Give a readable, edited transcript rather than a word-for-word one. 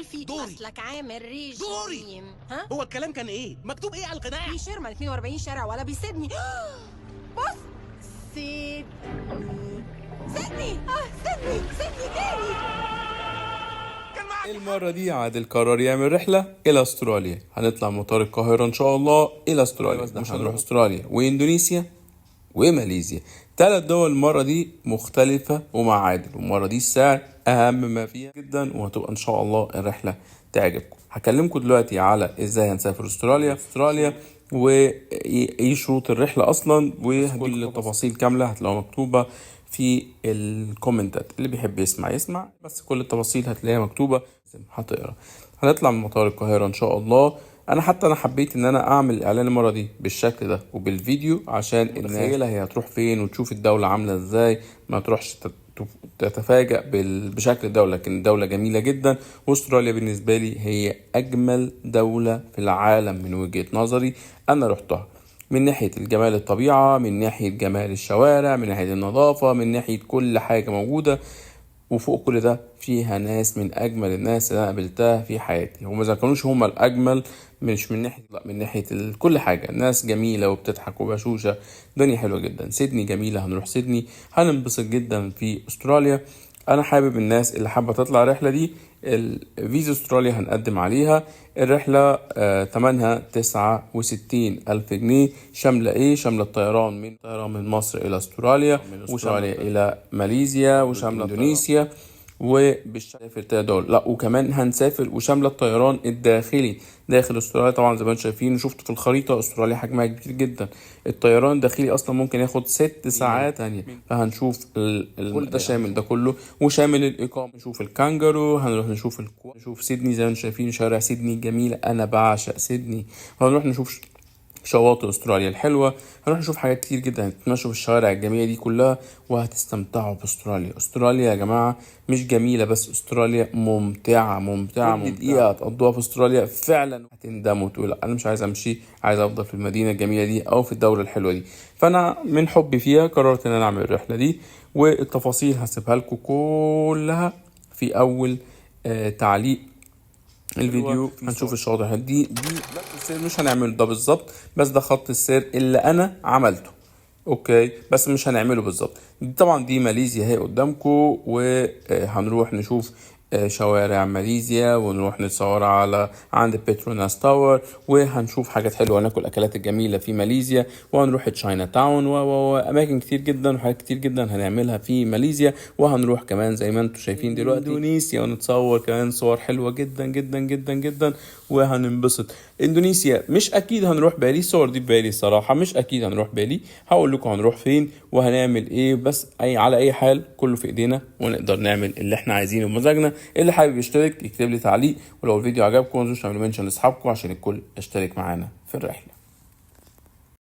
في دوري. اصلك عامل ريجيم. دوري. ها؟ هو الكلام كان ايه؟ مكتوب ايه على القناع؟ في شيرمان 42 شارع ولا بيسيبني. بص، سيدني سيدني، سيدني سيدني تاني. كان معاك. المرة دي عادل قرر يعمل رحلة إلى أستراليا. هنطلع مطار القاهرة إن شاء الله إلى أستراليا. مش هنروح أستراليا وإندونيسيا وماليزيا، 3 دول المرة دي مختلفة ومع عادل. والمرة دي السعر أهم ما فيها جدا، وهتبقى إن شاء الله الرحلة تعجبكم. هكلمكم دلوقتي على إزاي هنسافر أستراليا وإيه شروط الرحلة أصلا، وكل التفاصيل كاملة هتلاقوها مكتوبة في الكومنتات. اللي بيحب يسمع يسمع، بس كل التفاصيل هتلاقيها مكتوبة، هتقرا. هنطلع من مطار القاهرة إن شاء الله. انا حتى انا حبيت ان انا اعمل الاعلان المرة دي بالشكل ده وبالفيديو عشان الناس هي هتروح فين وتشوف الدولة عامله ازاي، ما تروحش تتفاجأ بشكل الدولة. لكن الدولة جميلة جدا، واستراليا بالنسبة لي هي أجمل دولة في العالم من وجهة نظري. أنا رحتها من ناحية الجمال الطبيعة، من ناحية جمال الشوارع، من ناحية النظافة، من ناحية كل حاجة موجودة. وفوق كل ده فيها ناس من اجمل الناس اللي انا قابلتها في حياتي. هم اذا كانوش هم الاجمل، مش من ناحية، لا، من ناحية كل حاجه. ناس جميلة وبتضحك وبشوشه، الدنيا حلوة جدا. سيدني جميله، هنروح سيدني، هننبسط جدا في استراليا. انا حابب الناس اللي حابة تطلع الرحلة دي، الفيزا استراليا هنقدم عليها. الرحلة تمنها 69 ألف جنيه. شاملة ايه؟ شاملة الطيران من مصر إلى استراليا، من استراليا إلى ماليزيا، وشاملة اندونيسيا، وبالسافر 3 دول. لا، وكمان هنسافر وشاملة الطيران الداخلي داخل استراليا. طبعا زي ما انتم شايفين وشفتوا في الخريطة، استراليا حجمها كبير جدا. الطيران الداخلي اصلا ممكن ياخد 6 ساعات تانية. فهنشوف كل ده شامل، ده كله وشامل الاقامة. نشوف الكانجارو، هنروح نشوف نشوف سيدني. زي ما انتم شايفين شارع سيدني جميل، انا بعشق سيدني. هنروح نشوف شواطئ استراليا الحلوه، هنروح نشوف حاجات كتير جدا. هتتمشوا في الشوارع الجميلة دي كلها وهتستمتعوا باستراليا. استراليا يا جماعة مش جميلة بس، استراليا ممتعة ممتعة ممتعه. دقيقة هتقضوها في استراليا فعلا هتندموا وتقول انا مش عايز امشي، عايز افضل في المدينة الجميلة دي او في الدولة الحلوة دي. فانا من حبي فيها قررت ان انا اعمل الرحلة دي، والتفاصيل هسيبها لكم كلها في اول تعليق الفيديو. هنشوف الشواطئ دي خط السير، مش هنعمله ده بالظبط، بس ده خط السير اللي انا عملته، okay، بس مش هنعمله بالظبط. طبعا دي ماليزيا هي قدامكم، وهنروح نشوف شوارع ماليزيا، ونروح نتصور على عند Petronas Tower، وهنشوف حاجات حلوه، ناكل اكلات الجميلة في ماليزيا، وهنروح Chinatown واماكن كتير جدا وحاجات كتير جدا هنعملها في ماليزيا. وهنروح كمان زي ما انتم شايفين دلوقتي اندونيسيا، ونتصور كمان صور حلوة جدا جدا جدا جدا، وهننبسط. اندونيسيا مش اكيد هنروح بالي، الصور دي في بالي الصراحه، مش اكيد هنروح بالي. هقول لكم هنروح فين وهنعمل ايه، بس على اي حال كله في ايدينا ونقدر نعمل اللي احنا عايزينه بمزاجنا. اللي حابب يشترك يكتب لي تعليق، ولو الفيديو عجبكم ما تنسوش تعملوا mention لاصحابكم عشان الكل يشترك معانا في الرحلة.